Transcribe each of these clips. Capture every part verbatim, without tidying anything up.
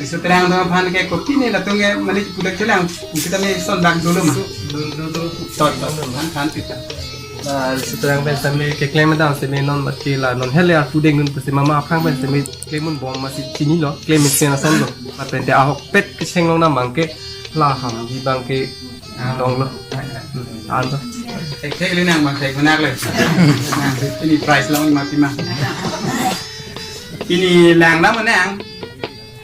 Sutrang atum aphan ke kopine latum ke mane pudak chelang pusita me son dak dolo ma. Tot tot han han pita. Ah, sutrang pen sami keklem dam sami non mati la non hele arpu deng nun pasti mama aphan pen sami klemun bom masi chinilo, klem mesen ason lo. Lapen te ahokpet kecheng long nam abang ke la ham di abang ke dong lo. Hmm, an to. Ek ek le nang bang ek menak le. Nang ini prize long mati ma. Ini lang nam nang.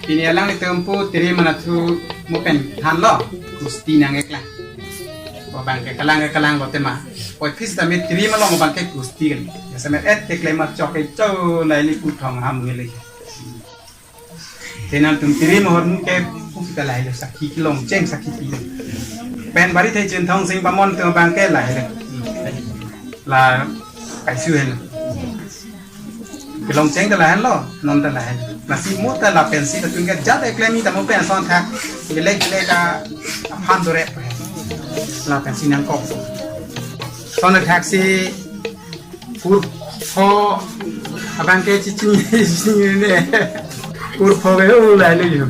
Pini alanglitum pu tiri manathu mo pen thanlo, Gusti nang ekla. Ko abang ke kalang ke kalang ko tema. Ko phis ta mi tiri malong abang ke Gusti kali. Ya samet et ke klema chok ke cho lai li pu thong ham ngeli. Te nangtum tiri mohor mu ke pu kita lai lo sakhi kelong cheng sakhi pi. Pen bari thai chen thong sing pamon tum abang ke lai lo. La kai su hen. Kelong cheng ta lahenlo, non ta lahen. Lasi mo ta lapensi ta tungga jat eklemi ta mo pen son thak. Gelek gelek ta aphan dore. Lapensi nangkok. Son thak si kurpho abang ke chiching chiching ne. Kurpho ke ulai lo yo.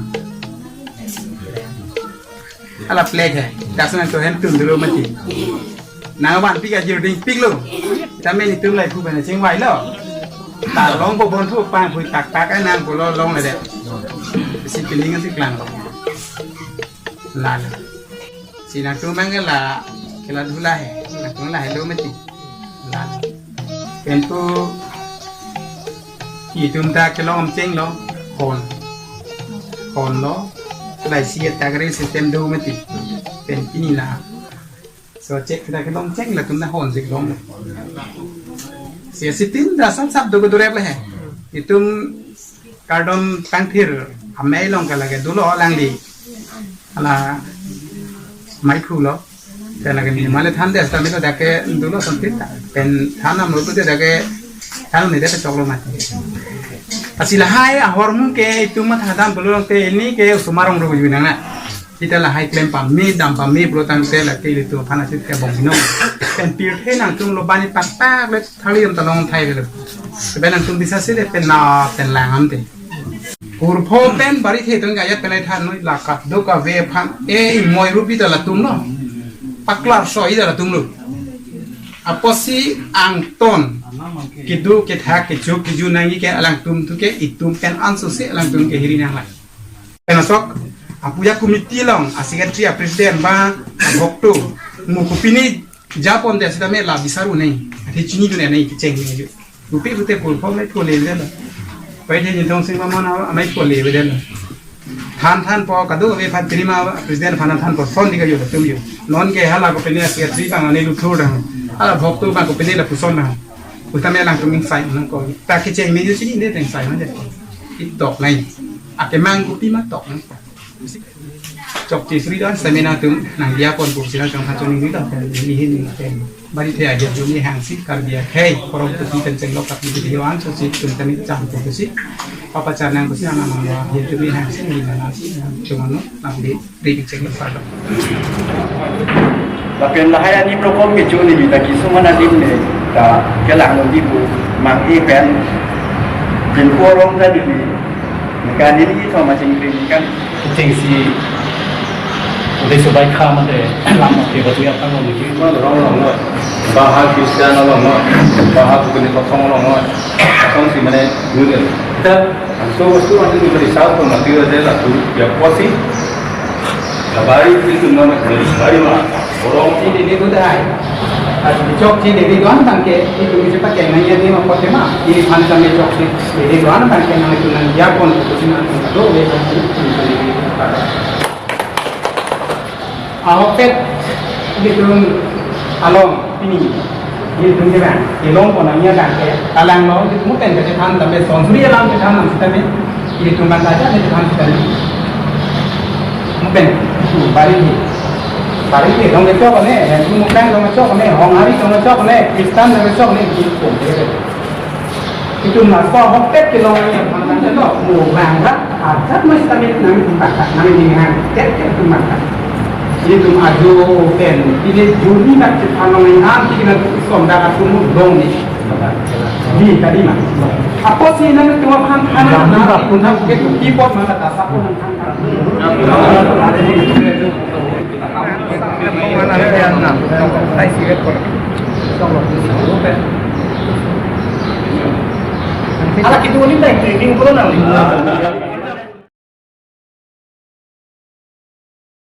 Ala plek he. Dasun to hem tum dulu mati. Nang wan pik ajir ding pik lo. Tame ni tum lai phu bana cheng wai lo. Ta long ko bon phu pang phu tak tak ai nang ko lo long le de. Si piling si klang lo. La la. Si nangtum mang ke la ke la dula he. Nangtum la he lo mati. La la. Pen pu itum ta kelong cheng lo. Hon. Hon lo. Lai si attack system do mati. Pen pini la. So chek kita kelong cheng latum na hon sik long. Si sitin da sam sap do ko durep le he. Itum kardom tangthir amei long kala ke dolo alangli. Ala mai khu lo. Kala ke ni male than des ta mi lo dak ke dolo son thit ta. Pen than am lo te dak ke than ni de chok lo mati. Asi lahai ahormu ke itum matha dam pulo te ini ke osomar rong ro ju nang na. Kita lahai klem pame dam pame pulo tangte la ke ilitum aphan asit ke bom bino. Pen pirthe nangtum lo bani pakpak le thali yam talong thai le. Pen nangtum bisa si le pen na pen lang am te. Kurpho pen bari the tum kaya pen ai than noi la kat do kave aphan e moi rupi ta latum lo. Paklar soi ta latum lo. Apotsi angton kedo kethak kechuk keju nangji ke alangtum thu ke itum pen anso si alangtum ke hiri nang la. Pen asok apuja committee along a secretary a president ba a bhokto mo kopine japon de sita me la bisaru nei. Athe chinidun nei kecheng nei ju. Rupi rute pul pho mai pule de lo. Pai de jintong sing ma mana mai pule de lo. Than than po kado ve phan trima president phan than po son di ka yo tum yo. Non ke hala kopine a secretary bang ani lu thur dang. Hala bhokto bang kopine lapuson dang. Uta me alangtum ingsai nang ko. Ta kecheng me ju chini de teng sai man de. Itok nai. Ake mang kopi ma tok nang. Chokche suri don stamina tum nang dia pon kursi na chong hachon ni do. Ni hin ni tem. Bari the aja juni hang si kar dia khei. Korom tu pi ten cheng lok tak ni dia an so si tum tani chang tu si. Papa chanang tu si ana mang wa dia juni hang si ni na si chong ano nang di. Ri cheng lo pardon. Lapen lahai ani prokom ke chuni bita kisung mana dim ne ta kelang lo di bu mang e pen. Jin korong ta di ni. Kan ini sama ching ri kan. Ching si udah sebaik kha mate lam ke batu apa lo ni. Semua orang orang lo. Bahar Kristen orang lo. Bahar bukan kosong orang lo. Kosong si mana dulu. Kita so wastu anti di risau ko mati aja laku ya posi. Kabari itu nama bari ma. Orang si di ni budai. As chok si di ni don tangke itu bisa pakai nanya ni ma pote ma. Ini pan sampai chok si di ni don tangke nang itu nang dia pon itu sih nang itu do le. Ahokpet ilitum along pini ilitum ke bang ilong pon nangji abang ke talang long ilitum pen kachethan tame son suri alam chethan nang sitame ilitum bang kaja chethan sitame mo pen bari hi bari hi dong kechok ne ilitum mo pen dong kechok ne hong hari dong kechok ne Kristan dong kechok ne ilitum ke Itum laso ahokpet kelong nangji aphan tangte lo mo bang rat ajat mas kami nangtum pakak nangji hang tet tet tum pakak. Itum ajo pen ini juni nak chethan nangji an ti nangtum isom dak atum dong ni. Di tadi ma. Apotsi nangtum aphan than nang nang tum ke tum kipot ma kata sapon nang than. Ala kitu ni training ko na.